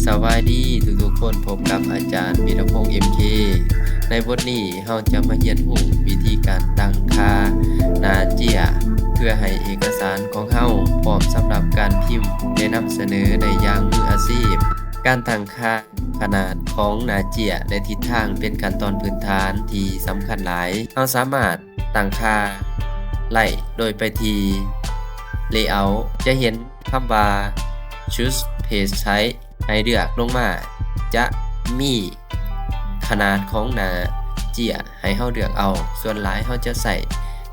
ສະບາຍດີທຸກໆຄົນ, ພົບກັບອາຈານ ວິລະພົງ ເອັມເຄ. ໃນບົດນີ້ເຮົາຈະມາຮຽນຮູ້ວິທີການຕັ້ງຄ່າໜ້າເຈ້ຍ ເພື່ອໃຫ້ເອກະສານຂອງເຮົາພ້ອມສຳລັບການພິມ ແລະ ນຳສະເໜີໄດ້ຢ່າງມືອາຊີບ. ການຕັ້ງຄ່າຂະໜາດຂອງໜ້າເຈ້ຍ ແລະ ທິດທາງເປັນຂັ້ນຕອນພື້ນຖານທີ່ສຳຄັນຫຼາຍ. ເຮົາສາມາດ ຕັ້ງຄ່າໄດ້ໂດຍໄປທີ່ Layout ຈະເຫັນຄຳວ່າ Choose Page Type ໃຫ້ເລືອກລົງມາ ຈະມີຂະໜາດຂອງໜ້າເຈ້ຍໃຫ້ເຮົາເລືອກເອົາ. ສ່ວນຫຼາຍເຮົາຈະໃຊ້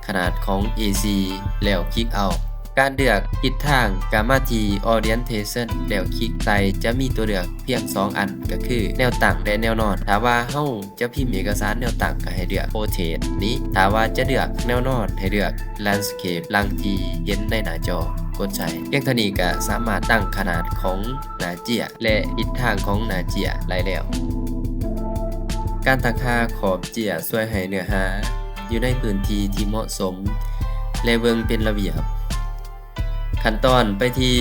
ຂະໜາດຂອງ ເອສີ່ ແລ້ວຄລິກເອົາ. ການເລືອກທິດທາງກໍມາທີ່ Orientation ແລ້ວຄລິກໃສ່ ຈະມີຕົວເລືອກພຽງສອງອັນ ກໍຄືແນວຕັ້ງ ແລະ ແນວນອນ. ຖ້າວ່າເຮົາ ຈະພິມເອກະສານແນວຕັ້ງກໍໃຫ້ເລືອກ Portrait ນີ້, ຖ້າວ່າຈະເລືອກແນວນອນໃຫ້ເລືອກ Landscape ດັ່ງທີ່ເຫັນໃນໜ້າຈໍ. ກົດໃສ່ພຽງເທົ່ານີ້ກໍສາມາດຕັ້ງຂະໜາດຂອງໜ້າເຈ້ຍ ແລະ ທິດທາງຂອງໜ້າເຈ້ຍໄດ້ແລ້ວ. ການຕັ້ງຄ່າຂອບເຈ້ຍຊ່ວຍໃຫ້ເນື້ອຫາຢູ່ໃນພື້ນທີ່ທີ່ເໝາະສົມ ແລະ ເບິ່ງເປັນລະບຽບ. ຂັ້ນຕອນໄປທີ່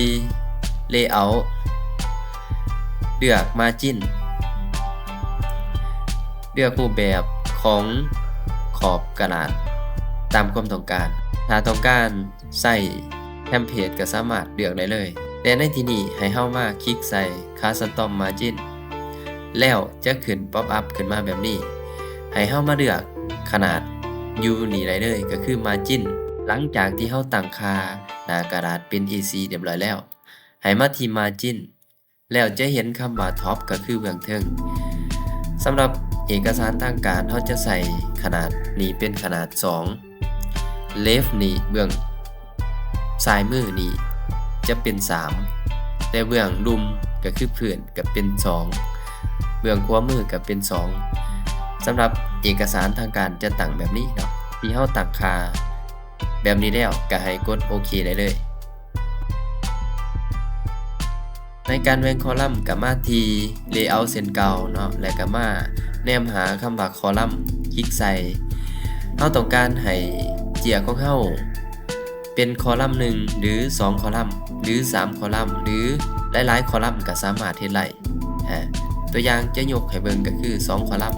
Layout ເລືອກ Margin ເລືອກຮູບແບບຂອງຂອບກະດາດຕາມຄວາມຕ້ອງການ. ຖ້າຕ້ອງການໃຊ້ Template ກໍສາມາດເລືອກໄດ້ເລີຍ, ແຕ່ໃນທີ່ນີ້ໃຫ້ເຮົາມາຄລິກໃສ່ Custom Margin ແລ້ວຈະຂຶ້ນ pop up ຂຶ້ນມາແບບນີ້ ໃຫ້ເຮົາມາເລືອກຂະໜາດຢູ່ນີ້ໄດ້ເລີຍ ກໍຄື Margin. ຫຼັງຈາກທີ່ເຮົາຕັ້ງຄ່າໜ້າກະດາດເປັນ ເອສີ່ ຮຽບຮ້ອຍແລ້ວ ໃຫ້ມາທີ່ Margin ແລ້ວຈະເຫັນຄຳວ່າ Top ກໍຄືເບື້ອງເທິງ. ສຳລັບເອກະສານທາງການ ເຮົາຈະໃສ່ຂະໜາດນີ້ເປັນຂະໜາດສອງ, Left ນີ້ ເບື້ອງຊ້າຍມືນີ້ຈະເປັນສາມ ແລະ ເບື້ອງລຸ່ມກໍຄືພື້ນກໍເປັນສອງ, ເບື້ອງຂວາມືກໍເປັນສອງ. ສຳລັບເອກະສານທາງການຈະຕັ້ງແບບນີ້ເນາະ, ທີ່ເຮົາຕັ້ງຄ່າ ແບບນີ້ແລ້ວກໍໃຫ້ກົດໂອເຄໄດ້ເລີຍ. ໃນການແບ່ງຄໍລັມກໍມາທີ່ Layout ເຊັ່ນເກົ່າເນາະ ແລະ ກໍມາແນມຫາຄຳວ່າຄໍລັມ ຄລິກໃສ່. ເຮົາຕ້ອງການໃຫ້ເຈ້ຍຂອງເຮົາເປັນຄໍລັມໜຶ່ງ ຫຼື ສອງຄໍລັມ ຫຼື ສາມຄໍລັມ ຫຼື ຫຼາຍໆຄໍລັມກໍສາມາດເຮັດໄດ້. ອາ ຕົວຢ່າງຈະຍົກໃຫ້ເບິ່ງກໍຄືສອງຄໍລັມ.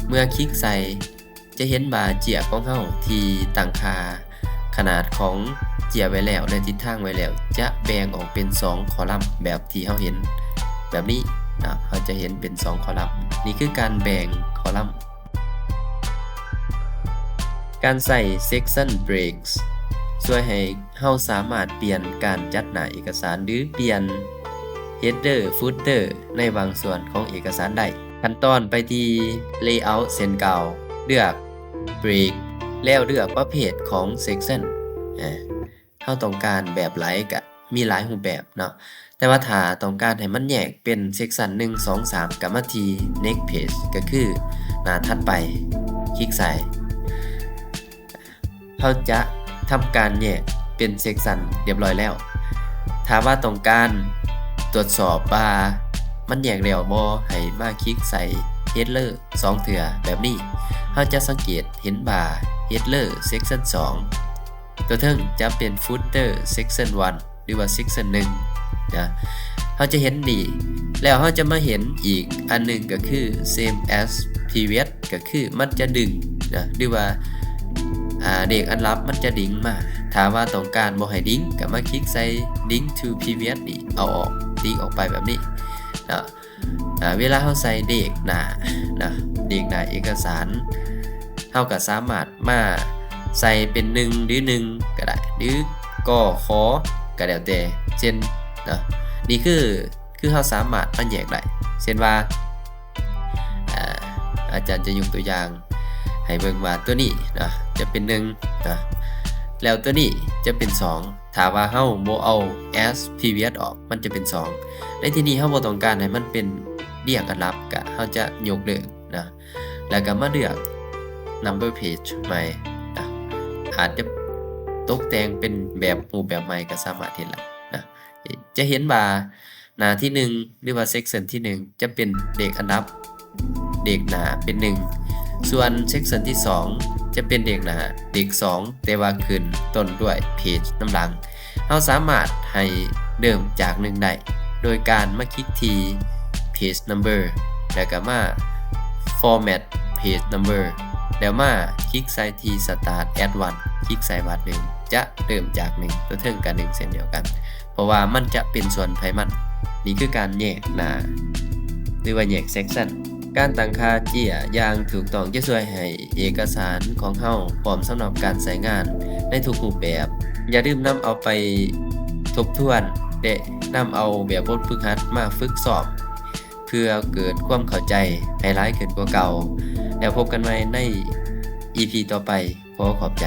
ເມື່ອຄລິກໃສ່ ຈະເຫັນວ່າເຈ້ຍຂອງເຮົາທີ່ຕັ້ງຄ່າຂະໜາດຂອງເຈ້ຍໄວ້ແລ້ວ ແລະ ທິດທາງໄວ້ແລ້ວ ຈະແບ່ງອອກເປັນສອງຄໍລັມແບບທີ່ເຮົາເຫັນແບບນີ້ເນາະ, ເຮົາຈະເຫັນເປັນສອງຄໍລັມ. ນີ້ຄືການແບ່ງຄໍລັມ. ການໃຊ້ Section Breaks ຊ່ວຍໃຫ້ເຮົາສາມາດປ່ຽນການຈັດໜ້າເອກະສານ ຫຼື ປ່ຽນ Header Footer ໃນບາງສ່ວນຂອງເອກະສານໄດ້. ຂັ້ນຕອນໄປທີ່ Layout ເຊັ່ນເກົ່າ, ເລືອກ Break ແລ້ວເລືອກປະເພດຂອງ Section. ອາ ເຮົາຕ້ອງການແບບໃດກະມີຫຼາຍຮູບແບບເນາະ, ແຕ່ວ່າຖ້າຕ້ອງການໃຫ້ມັນແຍກເປັນ Section ໜຶ່ງ ສອງ ສາມ ກະມາທີ່ Next Page ກະຄືໜ້າຖັດໄປ, ຄລິກໃສ່. ເຮົາຈະທຳການແຍກເປັນ Section ຮຽບຮ້ອຍແລ້ວ. ຖ້າວ່າຕ້ອງການຕວດສອບວ່າມັນແຍກແລ້ວບໍ່, ໃຫ້ມາຄລິກໃສ່ Header ສອງເທື່ອແບບນີ້. ເຮົາຈະສັງເກດເຫັນວ່າ Header Section ສອງ ຕົວເທິງຈະເປັນ Footer Section ໜຶ່ງ ຫຼືວ່າ Section ໜຶ່ງ ນະ. ເຮົາຈະເຫັນນີ້ ແລ້ວເຮົາຈະມາເຫັນອີກອັນໜຶ່ງ ກໍຄື Same as Previous ກໍຄືມັນຈະດຶງນະ ຫຼືວ່າ ອາ ເລກອັນດັບມັນຈະດິງມາ. ຖ້າວ່າຕ້ອງການບໍ່ໃຫ້ດິງ ກໍມາຄລິກໃສ່ Link to Previous ນີ້ ເອົາອອກ ດິງອອກໄປແບບນີ້ນະ. ອາ ເວລາເຮົາໃສ່ເລກໜ້ານະ ເລກໜ້າເອກະສານ ເຮົາກໍສາມາດມາໃສ່ເປັນໜຶ່ງ ຫຼື ໜຶ່ງກໍໄດ້ ຫຼື ກ ຂ ກໍແລ້ວແຕ່ ເຊັ່ນນະ ນີ້ຄື ຄືເຮົາສາມາດມາແຍກໄດ້ ເຊັ່ນວ່າ ອາ ອາຈານຈະຍົກຕົວຢ່າງໃຫ້ເບິ່ງວ່າຕົວນີ້ນະ ຈະເປັນໜຶ່ງນະ ແລ້ວຕົວນີ້ຈະເປັນສອງ. ຖ້າວ່າເຮົາບໍ່ເອົາ as previous ອອກ ມັນຈະເປັນສອງ. ໃນທີ່ນີ້ເຮົາບໍ່ຕ້ອງການໃຫ້ມັນເປັນລຽງອັນດັບ ກະເຮົາຈະຍົກເລີກນະ ແລ້ວກະມາເລືອກ number page ໃໝ່ນະ. ອາດຈະຕົກແຕ່ງເປັນແບບ ຮູບແບບໃໝ່ກະສາມາດເຮັດໄດ້ນະ. ຈະເຫັນວ່າໜ້າທີໜຶ່ງ ຫຼືວ່າ section ທີໜຶ່ງ ຈະເປັນເລກອັນດັບ ເລກໜ້າເປັນໜຶ່ງ, ສ່ວນ section ທີສອງ ຈະເປັນເລກໜ້າ ເລກສອງ ແຕ່ວ່າຂຶ້ນຕົ້ນດ້ວຍ page ນຳຫຼັງ. ເຮົາສາມາດໃຫ້ເລີ່ມຈາກໜຶ່ງໄດ້ ໂດຍການມາຄລິກທີ່ page number ແລ້ວກໍມາ format page number ແລ້ວມາຄລິກໃສ່ທີ່ start at one ຄລິກໃສ່ບາດໜຶ່ງ ຈະເລີ່ມຈາກໜຶ່ງ ຕົວເທິງກໍໜຶ່ງເຊັ່ນດຽວກັນ ເພາະວ່າມັນຈະເປັນສ່ວນໃຜມັນ. ນີ້ຄືການແຍກໜ້າ ຫຼືວ່າແຍກ section. ການຕັ້ງຄ່າເຈ້ຍຢ່າງຖືກຕ້ອງຈະຊ່ວຍໃຫ້ເອກະສານຂອງເຮົາພ້ອມສຳລັບການໃຊ້ງານໃນທຸກຮູບແບບ. ຢ່າລືມນຳເອົາໄປທົບທວນ ແລະ ນຳເອົາແບບບົດຝຶກຫັດມາຝຶກຊ້ອມ ເພື່ອເກີດຄວາມເຂົ້າໃຈໃຫ້ຫຼາຍຂຶ້ນກວ່າເກົ່າ. ແລ້ວພົບກັນໃໝ່ໃນ ອີພີ ຕໍ່ໄປ. ຂໍຂອບໃຈ.